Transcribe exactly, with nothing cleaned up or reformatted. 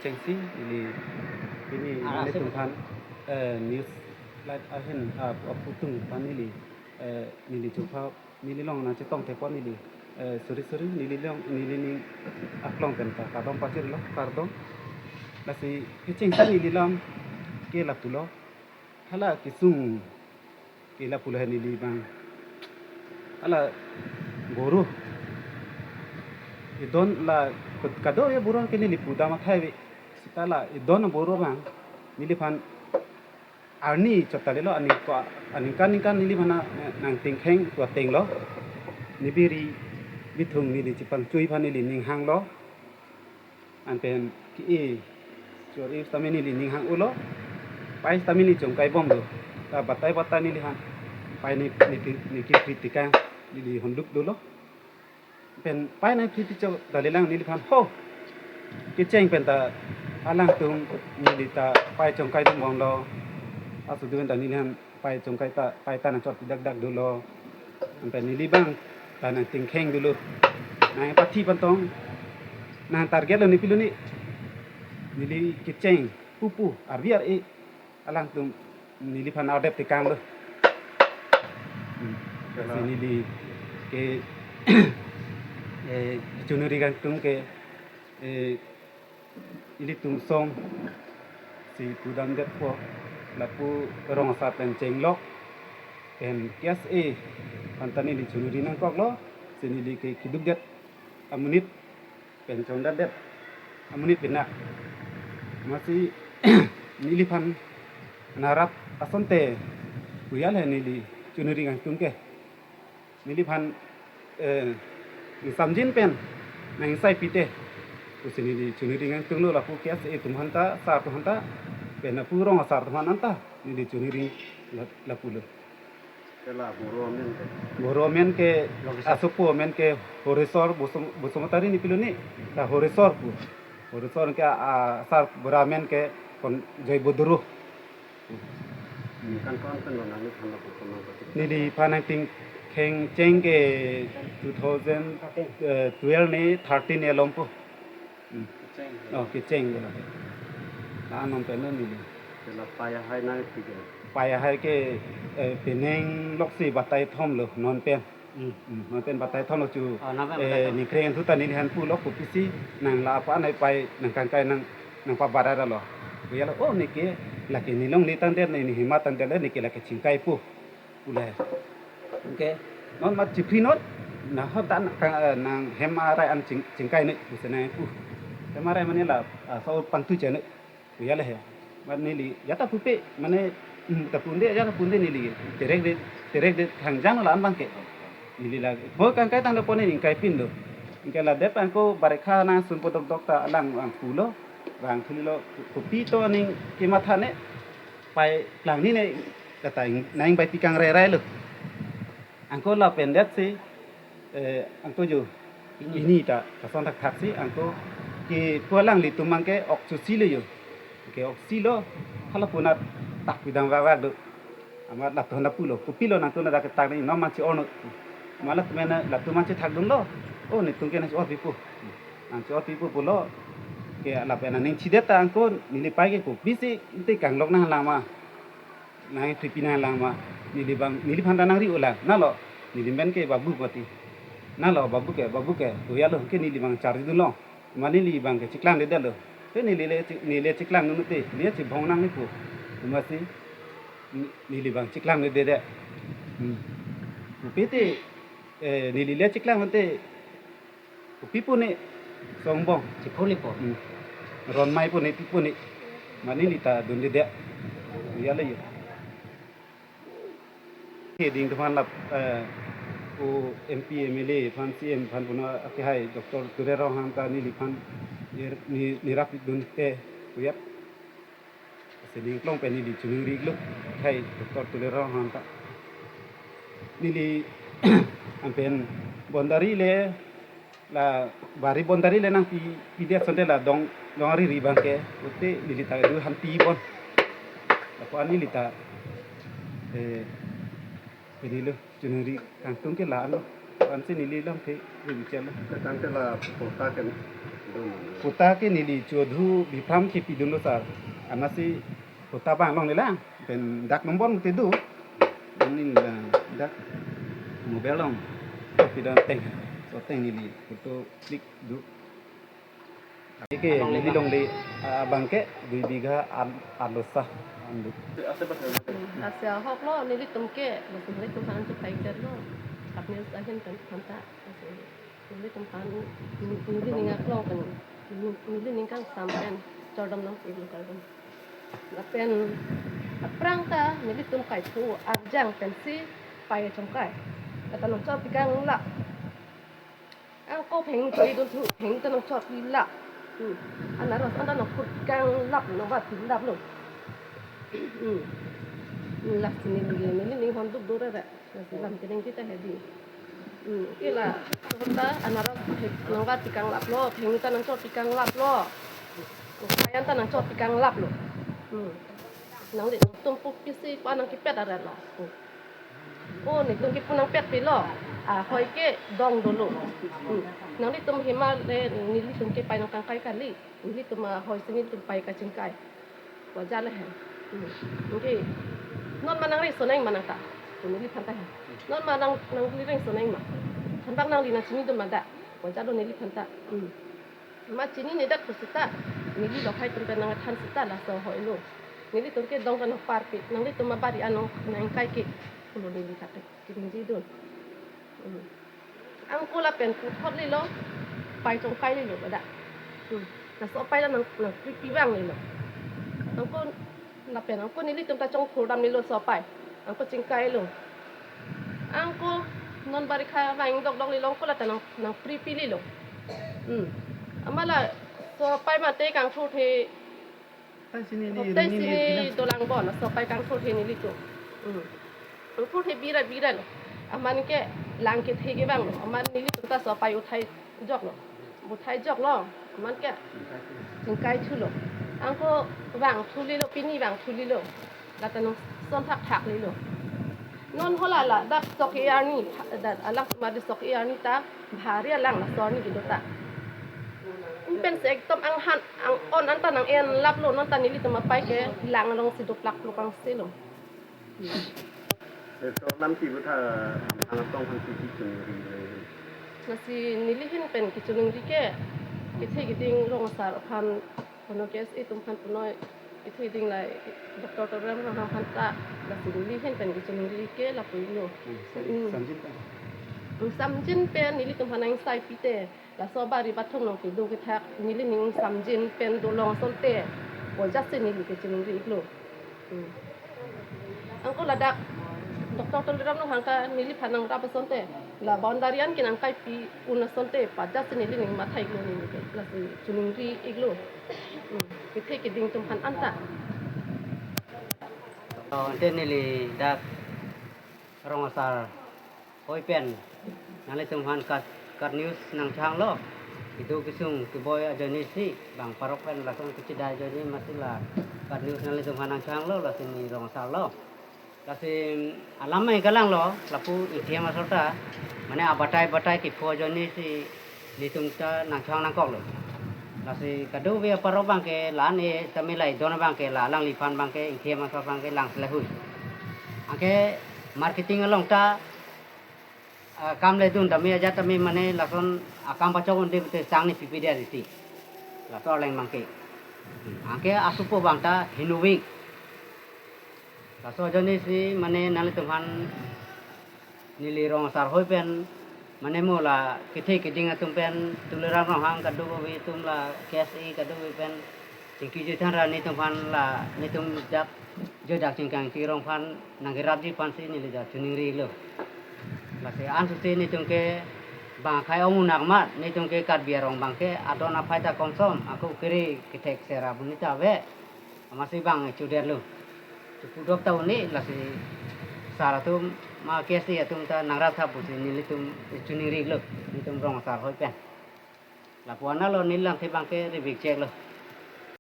Chengsi neli pini Ah, neli sir. Tum aphan, eh, news light ahin, ah, aputhak aphan neli, eh, neli chungpha neli along nangchetong thepon neli, eh, sorry, sorry, neli along neli ning aklong pen ta kardom pachirlo, kardom. Lasi kechengsi neli alam ke lapulo. Hala kesung ke lapulo he neli abang. Hala boro. Idon la kud- kado ya boro ke neli pudam athai ve. Seta la idon boro abang neliphan arni chot ta lelo, ani ko aningkan ningkan neliphan nangtingkheng tu atenglo. Nibiri bithung neli chepangchui aphan neli ning hanglo. Anpen ke-e chor-e sitame neli ning hang-ulo. Pai sitame neli chongkai bomlo. Ta batai batai neliphan pai ne ne ne kekri tekang neli honduk dolo. Pen pai nangkri ticho dalilang neliphan ho. Kecheng pen ta alangtum neli ta pai chongkai dun bomlo. Asu dun ta neliphan pai chongkai ta, pai ta nangchot dak dak dolo. Anpen neli abang ta nangtingkheng dolo. Nangpathi pantong, nang target lo ne pilo ne. Neli kecheng pupu arvi ar-e alangtum neliphan ardep tekanglo. Hmm. Kela. Si neli ke, eh, chunuri kangtung ke, eh, ilitum song si pudamdetpo, lapu rong asar pen chenglok pen K S A aphan ta neli chunuri nangkoklo. Si neli ke kedukdet amonit pen chongdatdet amonit pina. Amatsi neliphan narap asonte kuyal he neli chunuri kangtung ke. Neliphan, eh, samjin pen nang sai pite. Pusi neli chunuri kangtunglo, lapu K S A atum aphanta, sar atum aphanta, pen lapu rong asar atum aphan anta neli chunuri la- lapulo. Kela boro amen ke. Boro amen ke, Lokisa. Asopo amen ke Horesor Bosum- Basumatary ne pilo ne, ta Horesor pu. Horesor ke, ah, asar bura amen ke kon Joy Bodoro. Ningkan ko-an pen lo nangphan lapu pon nangphan? Neliphan nangtingkheng cheng ke two thousand, eh, twelve ne thirteen ne along pu. Hmm. Kecheng. Oh, kecheng lo. La non pen lo neli. Kela pai ahai nangpi ke? Pai ahai ke, eh, penang loksi batai thomlo non pen. Hmm. Hmm, non pen batai thomlo chu. Oh, non pen batai eh, thom. Ningkreng thu ta neliphan pulo kopisi nang la apa nai pai nangkangkai nang nangpabarai ra lo. Kuyalo, oh, neke lake nelong ne tangdet ne, ne hima tangdet ne, neke lake chingkai pu. Pu le. Anke non mat chipri non, na hot dan ka, eh, nang hem arai an ching- chingkai ne pusi nangpu. Hem arai mane la, ah, so pangtu chene. Kuyale he. Mat neli ya ta pupe mane, hmm, ta punde ya ta punde neli. Terek de, terek de thangjang la an abang ke. Neli la ho kangkai tanglo pon ne ningkai pin do. Anke la det angko barekha nangsun po dokdok ta alang ang pulo. Bang thulilo kopi to ning kematha ne. Pai klang ni ne kata ing- nang bai pikang rai rai lo. Angko lapen det si, eh, angko jo ini ta kason thakthak si angko ke pu alanglitum abang ke ok chusi lo jo. Ke ok si lo, hala punat tak pidang vak vak do. Amat latum aphan pulo, kopilo nangtum ladak ketak ni, non man si orno. Amat latum mena, latum man si thak dunlo. Oh, netum ke nang si orpi pu. Nang si orpi pu pulo. Ke lapen aning chidet ta angko neli pai ke kopisi te kanglok nanglang ma. Nang pipi nanglang ma. Neli abang, neliphan ta nangri ulang. Nalo, neli men ke babu mati. Nalo, babu ke, babu ke. Kuyalo ke neli abang charli dunlo. Ma neli abang ke chiklangdedetlo. Ke neli le chi- neli le chiklang dun te, neli chibong nang ni pu. Amatsi ni- neli abang chiklangdedet. Hmm. Pu te, eh, neli le chiklang te. Pu pi pu ne songbong. Chikho ni po. Hmm. Ron mai pu ne pi pu ne. Ma neli ta dundedet. Kuyalo yo. Keding teman lap, eh, o M P, M L A aphan, C M aphan puno akehai Doctor Tuliram Ronghang ta neliphan nir- ni- nirap dun te kuyat. Sining klong pen neli chuningri lo, hai Doctor Tuliram Ronghang ta. Neli anpen boundary le la bari boundary le nangpi- pidet asonte la dong- dong ari ri abang ke, ute neli ta du hanti bon. Lapu an neli ta, eh, pini lo, chunuri kangtung ke la an lo. Ansi neli lam ke, ri bichar lo. Tangte la pota ke, Puta ke neli chodhu bipram kepidunlo sir. Amatsi puta abang longle lang. Pen dak nombor mute do. Neli dak mobile along. Pidun ateng. So ateng neli photo click do. Ke neli longle, ah, abang ke dui bigha ar-, arlo sa an do. Lasi ahok lo, nelitum ke, lasi nelitum aphan chophai kler lo. Kap news ahin pen phanta. Lasi nelitum aphan, neli ning aklong pen, neli ning kangsam pen, chordom nangpi lo kardom. Lapen aphrang ta nelitum kaithu arjang pensi pai chongkai. Kata nangchot pikang lap. Angko pheng choi dun thu, pheng ta nangchot pi lap. Hmm. Anaros anta nangput kang lap, nangbat pi lap lo. Hmm. Hmm, lasi neli, neli ning honduk do re re. Lasi lam keningje ta hedi. Hmm. Ke la, ta anaros pheng nangbat pi kang lap lo, pheng ta nangchot pi kang lap lo. Pheng ta nangchot pi kang lap lo. Hmm. Nangli nangtum pu kisi pa nangkepet aret lo. Hmm. Oh, nelitum ke pu nangpet pilo. Ah, hoi ke dong dolo. Hmm. Nanglitum hima le nelitum ke pai nangkangkai kali. Nelitum ahoi si nelitum pai kachingkai. Wajar le he. Hmm. Okay. Non ma nangri soneng ma nangta. Neli phanta he. Non ma nang, nangri reng soneng ma. Thanbak nangli nangchinidun ma da. Wajar lo neli phanta. Hmm. Ma chini nedak pusita, neli lokhai tum pen nangthan sita laso hoi lo. Nelitum ke dong kan parpit, nanglitum ma bari anong nangkai ke, pulo neli thak ke, kiningjedun. Hmm. Angko lapen puthot lelo, pai chongkai lelo, bada. Hmm. Laso pai la nang, nangpripi bang lelo. Angko lapen angko nelitum ta chongkhur dam lelo so pai. Angko chingkai lo. Angko non barikha vang dok dok lelo angko lata nang, nangpripi lelo. Hmm. Amat laso pai mate kangthurthe. Tei sini ni, tei sini ni dolang bon, laso pai kangthurthe nelitum. Hmm. Kangthurthe bira bira lo. Amat ke lang kethe ke bang lo. Amat nelitum ta so pai uthai jok lo. Buthai jok lo, amat ke chingkai thulo. Angko vang thu lelo, pini vang thu lelo. Lata nangson thakthak lelo. Non hala ladak sok e arni, dak alang sumadi sok e arni ta, bhari alang laso arni kedo ta. Pen se ekdom anghan, ang-on anta nang-en lap lo, non ta nelitum apai ke, lang along si doplak lo kangse lo. Sir, lam ti butha ang atong han ti ti chunri. Lasi neli ahin pen kechoningri ke, kethe keding rong asar aphan, puno K S A atum aphan puno, kethe keding la Doctor Tuliram Ronghang aphan ta, lasi neli ahin pen kechoningri ke lapu-i lo. Hmm, sam-, hmm, samjin pen. Hmm, samjin pen nelitum aphan angsai pite. Laso bari bathung along kedo kethak neli ning samjin pen dolong asonte. Wajar si neli kechiningri iklo. Hmm. Angko ladak Doctor Tuliram Ronghang ta neliphan nangrap asonte. La boundary an kenangkaipi un asonte. Wajar si neli ning matha iklo neli ke. Lasi chiningri iklo. Hmm. Kethe keding atum aphan anta. Oh, ante neli dak rong asar hoi pen nanglitum aphan KAT, KAT News nangchehanglo. Kedo kesung keboi ajoine si bang parok pen lason kechedai ajoine amatsi la KAT News nanglitum aphan nangchehanglo, lasi ne rong asar lo. Lasi alam mai kalanglo, lapu ingthim asor ta, mane abatai batai kepho ajoine si nelitum ta nangchehang nangkoklo. Lasi kadokave aparok abangke la-an e tame la idon abangke la alangliphan abangke ingthim asor abangke lang selehui. Anke marketing along ta, ah, kam ledun tame ajat tame mane lason akam pachok unde pute sang ni pipi dia riti. Laso arleng abangke. Hmm, anke asupo abang ta hinuvik. Laso ajoine si mane nanglitum aphan neli rong asar hoi pen mane mo la kethe keding atum pen Tuliram Ronghang kadokave atum la K S A kadokave pen chingki juithan ra netum aphan la netum dak juidak chingkang chirong aphan nangkerapji aphan si neli dak chiningri lo. Lasi ansose netum ke bang akhai ong unak mat, netum ke Karbi arong abangke adon aphai ta komsom, ako kere kethek sera bunita ave. Amatsi bang chudetlo. Chupudok ta un-e, lasi sar atum ma K S A atum ta nangrap tha pusi nelitum chiningri iklo, netum rong asar hoi pen. Lapu-an lo neli langthe abangke ribik cheklo.